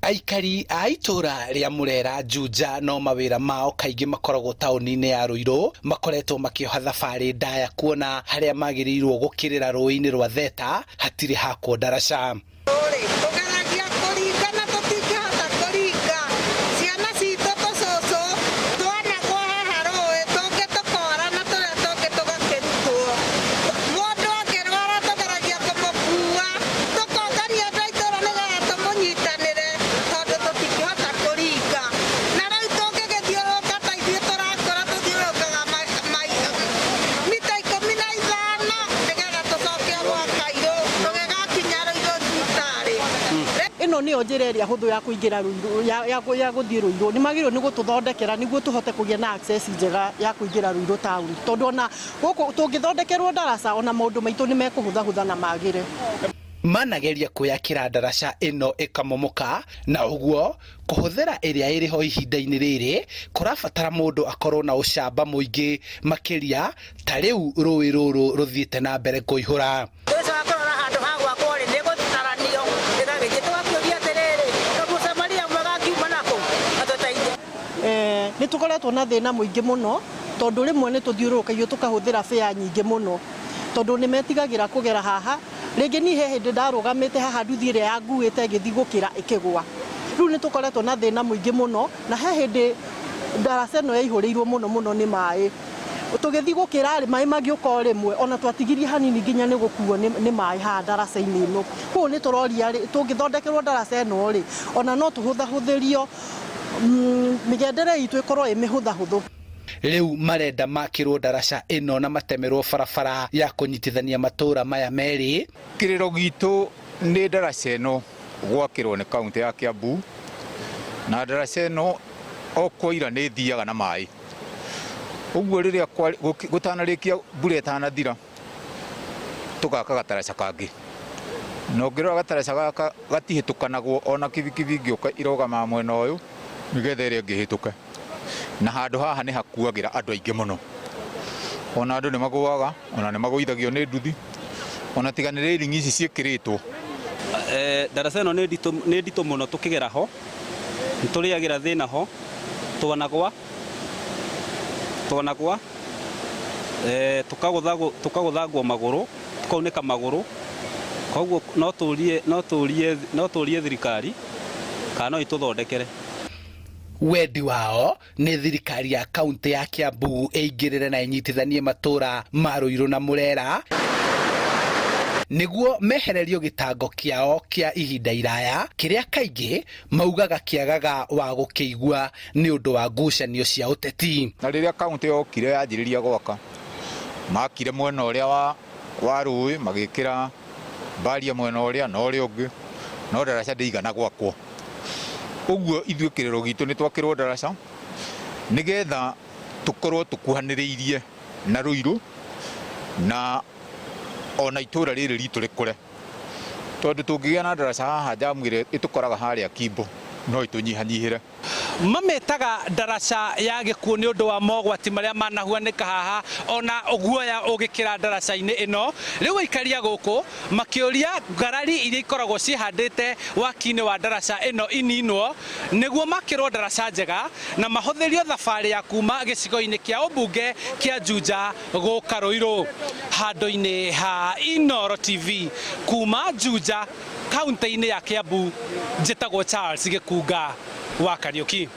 Aikari a itũũra rĩa Murera Juja no mawĩra mao kaingĩ makoragwo taũni-inĩ ya Ruiru makoretwo makĩoha thabarĩ ndaya kuona harĩa magĩrĩirwo gũkĩrĩra rũĩ-inĩ rwa Theta hatirĩ hakwo ndaraca. Rĩ, tũgeragia kũringa na tũtingĩhota kũringa. Ciana citũ tũcũcũ twanagwo haha rũĩ, tũngĩ tũkora na tũrĩa tũngĩ tũgakĩrutwo. Mũndũ angĩrwara tũgeragia kũmũkua, tũkongania andũ a itũra nĩgetha tũmũnyitanĩre tondũ tũtingĩhota kũringa. Na rĩu tũngĩgĩthiũrũrũka ta ithuĩ tũrakũra tũthiũrũrũkaga mita 15 nĩgetha tũcoke gwa Kairũ tũgĩgakinya Rũirũ thibitarĩ. Ĩno nĩyo njĩra ĩrĩa hũthũ ya kũingĩra Rũirũ, ya, ya, ya gũthiĩ Rũirũ. Nĩ magĩrĩirwo nĩ gũtũthondekera nĩguo tũhote kũgĩa na access njega ya kũingĩra Rũirũ town. Tondũ ona gũkũ tũngĩthondekerwo ndaraca ona maũndũ maitũ nĩ mekũhũthahũtha na magĩre. Manageria kwĩyakĩra ndaraca ĩno ĩkamomoka na ũguo kũhũthĩra ĩrĩa ĩrĩ ho ihinda-inĩ rĩrĩ kũrabatara mũndũ akorwo na ũcamba mũingĩ makĩria ta rĩu rũĩ rũrũ rũthiĩte na mbere kũihũra. Tũgĩcoka kũrora handũ ha gwakwo rĩ, nĩ gũtaranio ĩgagĩthiĩ. Tũgakĩũria atĩrĩrĩ, kaĩ Mũsamaria mwega angiuma nakũ atũteithie? Nĩ tũkoretwo na thĩna mũingĩ mũno tondũ rĩmwe nĩ tũthiũrũrũkagio tũkahũthĩra fare nyingĩ mũno tondũ nĩ metigagĩra kũgera haha. Rĩngĩ niĩ he hĩndĩ ndarũgamĩte haha nduthi ĩrĩa yanguĩte ĩgĩthiĩ gũkĩra ĩkĩgũa. Rĩu nĩ tũkoretwo na thĩna mũingĩ mũno na he hĩndĩ ndaraca ĩno yaihũrĩirwo mũno mũno nĩ maĩ. Tũgĩthiĩ gũkĩra rĩ, maĩ magĩũka o rĩmwe, ona twatigirie hanini nginya nĩ gũkuo nĩ maĩ haha ndaraca-inĩ ĩno. Koguo nĩ tũroria rĩ, tũngĩthondekerwo ndaraca ĩno rĩ, ona no tũhũthahũthĩrio mĩgendere itũ ĩkorwo ĩ mĩhũthahũthũ. Rĩu marenda makĩrwo ndaraca ĩno na matemerwo barabara ya kũnyitithania matũũra maya merĩ. Kĩrĩro gitũ nĩ ndaraca ĩno gwakĩrwo nĩ kaũntĩ ya Kiambu, na ndaraca ĩno o kwaira nĩ ĩthiaga na maĩ. Ũguo rĩrĩa gũtanarĩkia mbura ĩtanathira tũgaka gataraca kangĩ. Na ũngĩrora gataraca gaka gatihĩtũkanagwo ona kibikibi ingĩũka irũgamaga mwena ũyũ nĩgetha ĩrĩa ĩngĩ ĩhĩtũke. Na handũ haha nĩ hakuagĩra andũ aingĩ mũno. Ona andũ nĩ magũaga, ona nĩ magũithagio nĩ nduthi, ona tiga nĩ railing ici ciĩkĩrĩtwo. Ndaraca ĩno nĩ nditũ mũno tũkĩgera ho, nĩ tũrĩagĩra thĩna ho, twanagwa, twanagwa, tũkagũthangwo magũrũ, tũkaunĩka magũrũ, koguo no tũrie, no tũrie, no tũrie thirikari kana no ĩtũthondekere. Wendi wao nĩ thirikari ya kaunti ya Kiambu ĩingĩrĩre na ĩnyitithanie matũra ma Ruiru na Murera nĩguo mehererio gĩtango kĩao kĩa ihinda iraya kĩrĩa kaingĩ maugaga kĩagaga wa gũkĩigua nĩ ũndũ wa ngucanio cia ũteti. Na rĩrĩa kaunti yokire yanjĩrĩria gwaka, makire mwena ũrĩa wa, wa rũĩ magĩkĩra mbaria mwena ũrĩa na ũrĩa ũngĩ, no ndaraca ndĩigana gwakwo. Ũguo ithuĩ kĩrĩro gitũ nĩ twakĩrwo ndaraca nĩgetha tũkorwo tũkuhanĩrĩirie na Ruiru na ona itũra rĩrĩ ritũ rĩkũre. Tondũ tũngĩgĩa na ndaraca haha jamu ĩrĩa ĩtũkoraga harĩa Kimbo no ĩtũnyihanyihĩre. Mamĩtaga ndaraca ya gĩkuũ nĩ ũndũ wa mogwati marĩa manahuanĩka haha ona guoya ũgĩkĩra ndaraca-inĩ ĩno. Rĩu aikari a gũkũ makĩũria ngarari iria ikoragwo ciĩhandĩte waki-inĩ wa ndaraca ĩno ininwo nĩguo makĩrwo ndaraca njega na mahũthĩrio thabarĩ ya kuma gĩcigo-inĩ kĩa ũmbunge kĩa Juja gũka Ruiru. Handũ-inĩ ha Inooro TV kuma Juja kaunti-inĩ ya Kiambu, njĩtagwo Charles Gĩkunga wa Kariũki.